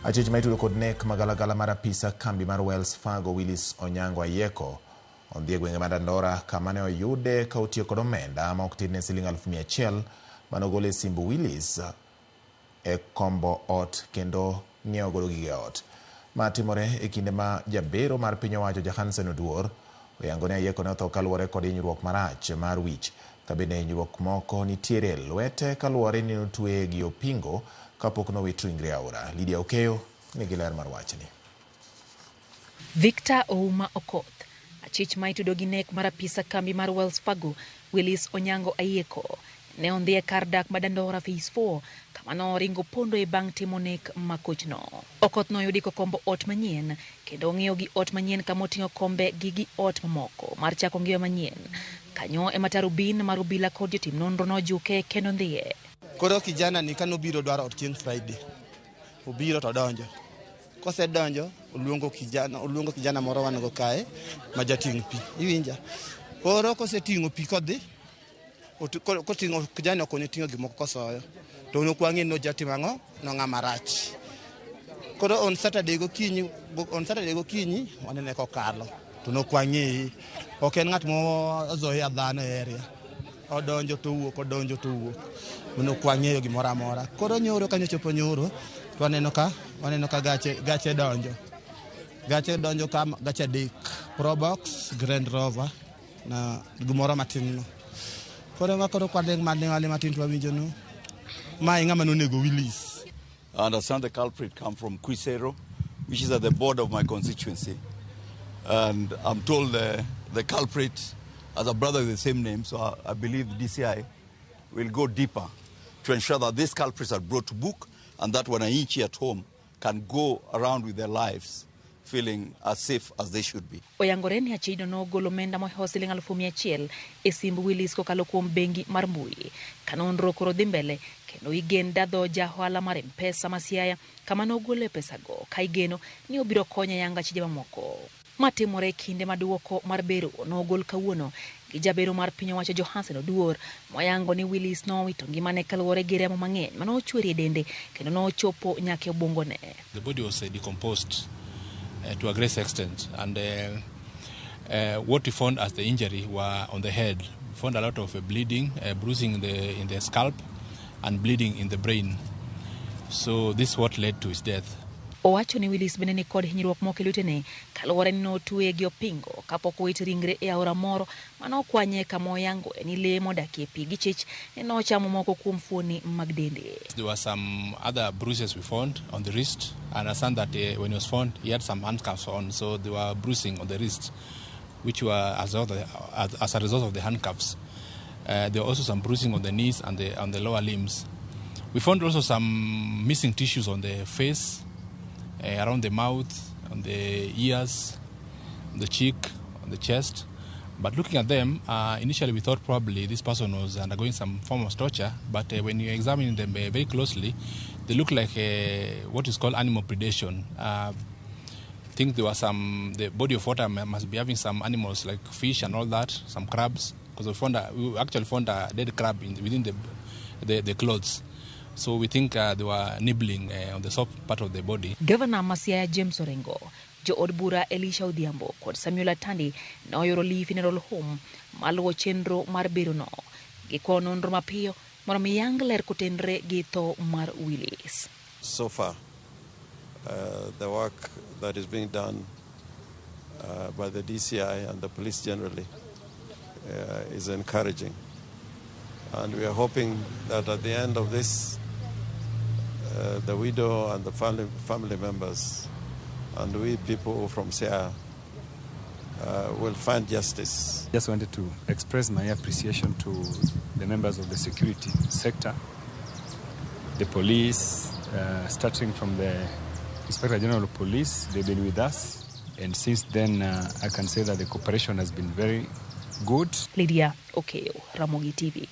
Achich ma itudo kod nek magalagala mar apisa kambi mar Wells Fargo Willis Onyango Ayieko ondhi e gwenge ma Dandora kama ne oyude ka otiyo kod omenda ma ok tin ne siling 100,000 mane ogol e simb Willis e kombo ot kendo ng'iewo godo gige ot. Ma timore e kinde ma jabero mar piny owacho Johansen Oduor oyango ni Ayieko ne otho kaluwore kod hinyruok marach mar wich ka bende hinyruok moko nitiere e lwete kaluwore ni notweye gi opingo kapok nowit ringre e aora. Lydia Okeyo nigi ler mar wachni. Victor Ouma Okoth, achich ma itudo gi nek mar apisa kambi mar Wells Fargo, Willis Onyango Ayieko, ne ondhi e kar dak ma Dandora Phase 4 kama noringo pondoe bang' timo nek makochno. Okoth noyudi kokombo ot manyien kendo ong'iewo gi ot manyien kama oting'o kombe gi gi ot mamoko mar chako ngima manyien. Kanyo ema tarubin mar obila kod jotim nonro nojuke kendo ndhiye. Koro kijana ni kanobiro dwaro ot chieng' Friday, obiro to odonjo. Kosedonjo, oluongo kijana, oluongo kijana moro wan go kae ma jating' pi. Iwinja? Koro koseting'o pi kodhi, koting'o kijana okonye ting'o gimoko kosoyo. To ne ok wang'e ni ojatimo ang'o, nong'ama rach. Koro on Saturday gokinyi, on Saturday gokinyi wanene kokalo. To ne ok wang'eye. Ok en ng'at mozoea dhano e area. Odonjo to owuok, odonjo to owuok. Mano ok wang'eyo gimoro amora. Koro nyoro kanyo chopo nyoro, to waneno ka gache donjo. Gache donjo ka gache adek, Probox, Grand Rover na gimoro matin no. Koro ma koro kwadhi maling' matin to wawinjo no ma e ng'ama nonego Willis. I understand the culprit come from Khwisero, which is at the border of my constituency. And I'm told the culprit has a brother with the same name, so I believe the DCI will go deeper to ensure that these culprits are brought to book and that wananchi at home can go around with their lives feeling as safe as they should be. Oyangore ni achijno nogolo omenda mohewo siling 100,000 e simb Willis kokalo kuom bengi mar mbui. Ka nonro koro dhi mbele kendo igen dadho ja ohala mar M-Pesa ma Siaya kama nogole pesago ka igeno ni obiro konyo e yanga achije mamoko. Ma timore e kinde ma duoko mar bero nogol kawuono gi jabero mar piny owacho Johansen Oduor moyango ni Willis nowito ngimane kaluwore gi remo mang'eny mane ochwer e dende kendo nochopo nyaka e obwongone. The body was decomposed to a great extent, and what we found as the injury were on the head. We found a lot of bleeding, bruising in the scalp, and bleeding in the brain. So this is what led to his death. Owacho ni Willis bende ni kod hinyruok moko e lwetene kaluwore ni notweye gi opingo kapok owit ringre e aora moro manokwanye kama oyangoe ni lee modakie pi gichich ni nochamo moko kuom fuoni mag dende. There were some other bruises we found on the wrist. I understand that when he was found, he had some handcuffs on, so there were bruising on the wrist, which were as a result of the handcuffs. There were also some bruising on the knees and on the lower limbs. We found also some missing tissues on the face, around the mouth, on the ears, on the cheek, on the chest. But looking at them, initially we thought probably this person was undergoing some form of torture, but when you examine them very closely, they look like what is called animal predation. Think there was some, the body of water must be having some animals like fish and all that, some crabs, because we actually found a dead crab within the clothes. So we think they were nibbling on the soft part of the body. Gavana ma Siaya James Orengo, jood bura Elisha Odhiambo kod Samuel Atandi noyoro Lee Funeral Home maluwo chenro mar berono. Gikwayo nonro mapiyo mondo mi yang ler kotenre gi tho mar Willis. So far, the work that is being done by the DCI and the police generally is encouraging. And we are hoping that at the end of this, the widow and the family members and we people from Siaya will find justice. Just wanted to express my appreciation to the members of the security sector, the police, starting from the Inspector General of Police. They've been with us, and since then I can say that the cooperation has been very good. Lydia Okeyo, Ramogi TV.